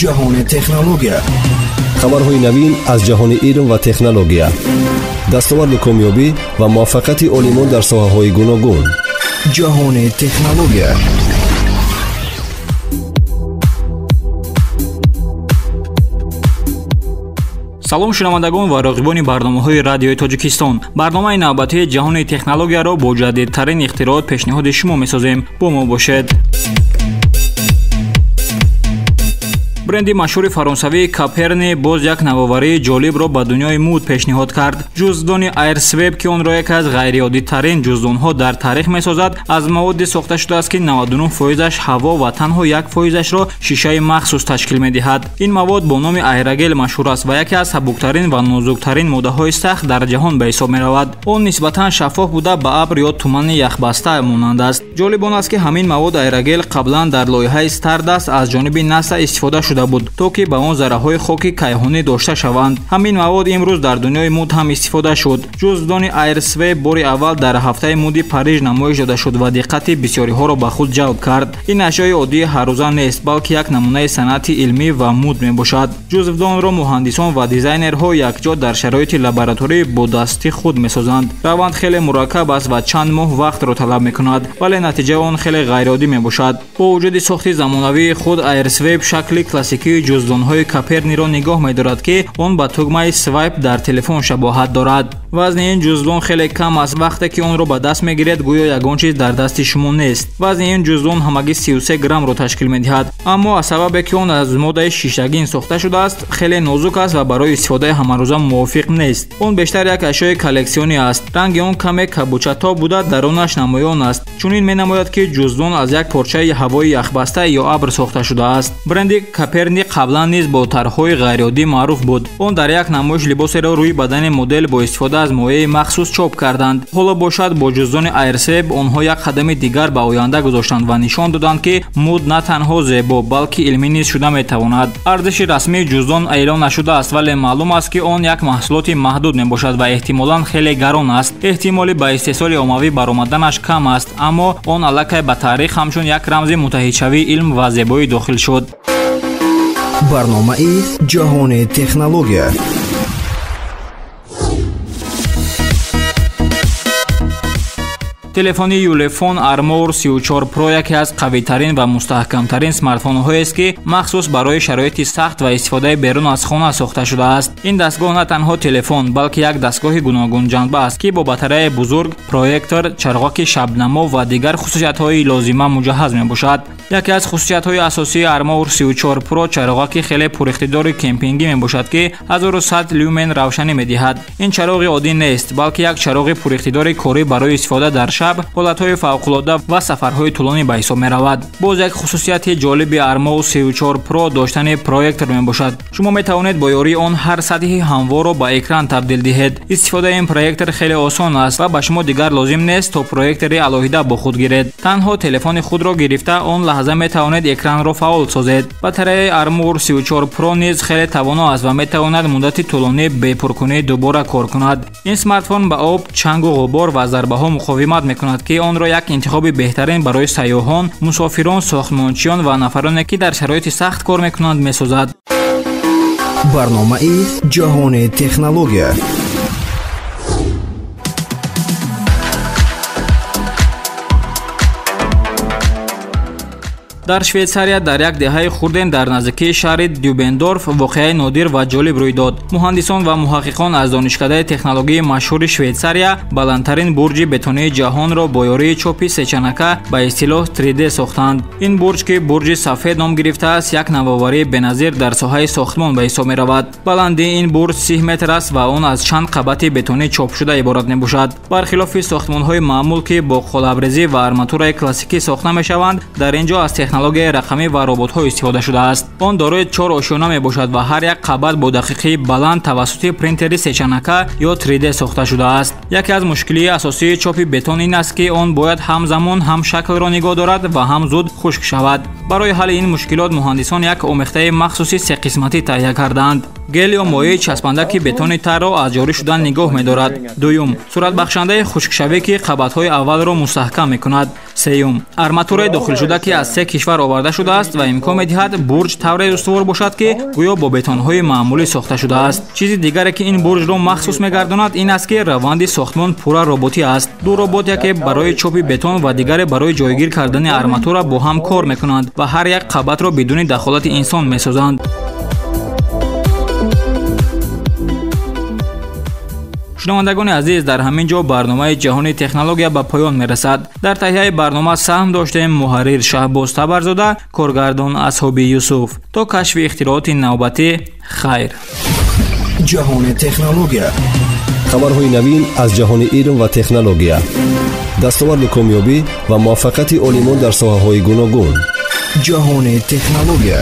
Ҷаҳони технология. Хабарҳои навин аз ҷаҳони илм ва технология, дастоварду комёбӣ ва муваффақияти олимон дар соҳаҳои гуногун. Ҷаҳони технология. Салом шунавандагон ва роғибони барномаҳои радиои Тоҷикистон. Барномаи навбатии ҷаҳони технологияро бо ҷадидтарин ихтироот пешниҳоди шумо месозем. Бо мо бошед. Бренди машҳури фаронсавии Каперни боз як навоварии ҷолибро ба дунёи муд пешниҳод кард. Ҷуздони Airsweb, ки онро яке аз ғайриоддитарин ҷуздонҳо дар таърих месозад, аз маводе сохта шудааст, ки 99%-аш ҳаво ва танҳо 1%-ашро шишаи махсус ташкил медиҳад. Ин мавод бо номи аэрогел машҳур аст ва яке аз сабуктарин ва нозуктарин моддаҳои сахт дар ҷаҳон ба ҳисоб меравад. Он нисбатан шаффоф буда, ба абр ё тумани яхбаста монанд аст. Ҷолиб он аст, ки ҳамин мавод аэрогел қаблан дар лоиҳаи Stardust аз ҷониби NASA истифода шуда буд, то ки ба он зарраҳои хоки кайҳонӣ дошта шаванд. Ҳамин мавод имрӯз дар дунёи муд ҳам истифода шуд. Ҷуздони Airsweb бори аввал дар ҳафтаи муди Париж намоиш дода шуд ва диққати бисёриҳоро ба худ ҷалб кард. Ин ашёи оддии ҳаррӯза нест, балки як намунаи санъати илмӣ ва муд мебошад. Ҷуздонро муҳандисон ва дизайнерҳо якҷо дар шароити лабораторӣ бо дасти худ месозанд. Раванд хеле мураккаб аст ва чанд моҳ вақтро талаб мекунад, вале натиҷаи он хеле ғайриоддӣ мебошад. Бо вуҷуди сохти замонавии худ, Airsweb шакли классикии ҷуздонҳои Каперниро нигоҳ медорад, ки он ба тугмаи свайп дар телефон шабоҳат дорад. Вазни ин ҷуздон хеле кам аст. Вақте ки онро ба даст мегиред, гӯё ягон чиз дар дасти шумо нест. Вазни ин ҷуздон ҳамагӣ 33 граммро ташкил медиҳад, аммо аз сабабе ки он аз моддаи шишагин сохта шудааст, хеле нозук аст ва барои истифодаи ҳамарӯза мувофиқ нест. Он бештар як ашёи коллексионӣ аст. Ранги он каме кабучатоб буда, дарунаш намоён аст. Чунин менамояд, ки ҷуздон аз як порчаи ҳавои яхбаста ё абр сохта шудааст. Бренди Каперни қаблан низ бо тарҳҳои ғайриоддӣ маъруф буд. Он дар як намоиш либосеро рӯи бадани модел бо истифода аз моеи махсус чоп карданд. Ҳоло бошад, бо ҷуздони Airsweb онҳо як қадами дигар ба оянда гузоштанд ва нишон доданд, ки муд на танҳо зебо, балки илмӣ низ шуда метавонад. Арзиши расмии ҷуздон эълон нашудааст, вале маълум аст, ки он як маҳсулоти маҳдуд мебошад ва эҳтимолан хеле гарон аст. Эҳтимоли ба истеҳсоли оммавӣ баромаданаш кам аст, аммо он аллакай ба таърих ҳамчун як рамзи муттаҳидшавии илм ва зебоӣ дохил шуд. Барномаи ҷаҳони технология. Телефони Ulefone Armor 34 Pro яке аз қавитарин ва мустаҳкамтарин смартфонҳоест, ки махсус барои шароити сахт ва истифодаи берун аз хона сохта шудааст. Ин дастгоҳ на танҳо телефон, балки як дастгоҳи гуногунҷанба аст, ки бо батареяи бузург, проектор, чароғаки шабнамо ва дигар хусусиятҳои лозима муҷаҳҳаз мебошад. Яке аз хусусиятҳои асосии Armor 34 Pro чароғаки хеле пуриқтидори кемпингӣ мебошад, ки 1100 люмен равшанӣ медиҳад. Ин чароғи оддӣ нест, балки як чароғи пуриқтидори корӣ барои истифода дар шаб, ҳолатҳои фавқулодда ва сафарҳои тӯлонӣ ба ҳисоб меравад. Боз як хусусияти ҷолиби Armor 34 Pro доштани проектор мебошад. Шумо метавонед бо ёрии он ҳар сатҳи ҳамворро ба экран табдил диҳед. Истифодаи ин проектор хеле осон аст ва ба шумо дигар лозим нест то проектори алоҳида бо худ гиред. Танҳо телефони худро гирифта, он лаҳза метавонед экранро фаъол созед. Батареяи Armor 34 Pro низ хеле тавоно аст ва метавонад муддати тӯлонӣ бепуркунӣ дубора кор кунад. Ин смартфон ба об, чангу ғубор ва зарбаҳо муқовимат мекунад, ки онро як интихоби беҳтарин барои сайёҳон, мусофирон, сохтмончиён ва нафароне, ки дар шароити сахт кор мекунанд, месозад. Барномаи ҷаҳони технология. Дар Швейтсария дар як деҳаи хурден дар наздикии шаҳри Дюбендорф воқеаи нодир ва ҷолиб рӯй дод. Муҳандисон ва муҳаққиқон аз донишкадаи технологияи машҳури Швейтсария баландтарин бурҷи бетонии ҷаҳонро бо ёрии чопи сечанака ба истилоҳ 3D сохтанд. Ин бурҷ, ки бурҷи сафед ном гирифтааст, як навоварии беназир дар соҳаи сохтмон ба ҳисоб меравад. Баландии ин бурҷ 30 метр аст ва он аз чанд қабати бетонӣ чопшуда иборат мебошад. Бархилофи сохтмонҳои маъмул, ки бо қолабрезӣ ва арматураи классикӣ сохта мешаванд, дар ин ҷо аз технологияи рақамӣ ва роботҳо истифода шудааст. Он дорои 4 ошёна мебошад ва ҳар як қабат бо дақиқии баланд тавассути принтери сечанака ё 3D сохта шудааст. Яке аз мушкилии асосии чопи бетон ин аст, ки он бояд ҳамзамон ҳам шаклро нигоҳ дорад ва ҳам зуд хушк шавад. Барои ҳалли ин мушкилот муҳандисон як омехтаи махсуси сеқисматӣ таҳия кардаанд. Гел ё моеи часпанда, ки бетони тарро аз ҷорӣ шудан нигоҳ медорад. Дуюм, суратбахшандаи хушкшавӣ, ки қабатҳои аввалро мустаҳкам мекунад. Сеюм, арматураи дохилшуда, ки аз 3 кишвар кишвар оварда шудааст ва имкон медиҳад бурҷ тавре устувор бошад, ки гӯё бо бетонҳои маъмулӣ сохта шудааст. Чизи дигаре, ки ин бурҷро махсус мегардонад, ин аст, ки раванди сохтмон пурра роботӣ аст. Ду робот, яке барои чопи бетон ва дигаре барои ҷойгир кардани арматура, бо ҳам кор мекунанд ва ҳар як қабатро бидуни дахолати инсон месозанд. Шунавандагони азиз, дар ҳамин ҷо барномаи ҷаҳони технология ба поён мерасад. Дар таҳияи барнома саҳм доштем муҳаррир Шаҳбоз Табарзода, коргардон Асҳоби Юсуф. То кашфи ихтирооти навбатӣ, хайр. Ҷаҳони технология. Хабарҳои навин аз ҷаҳони илм ва технология, дастоварду комёбӣ ва муваффақияти олимон дар соҳаҳои гуногун. Ҷаҳони технология.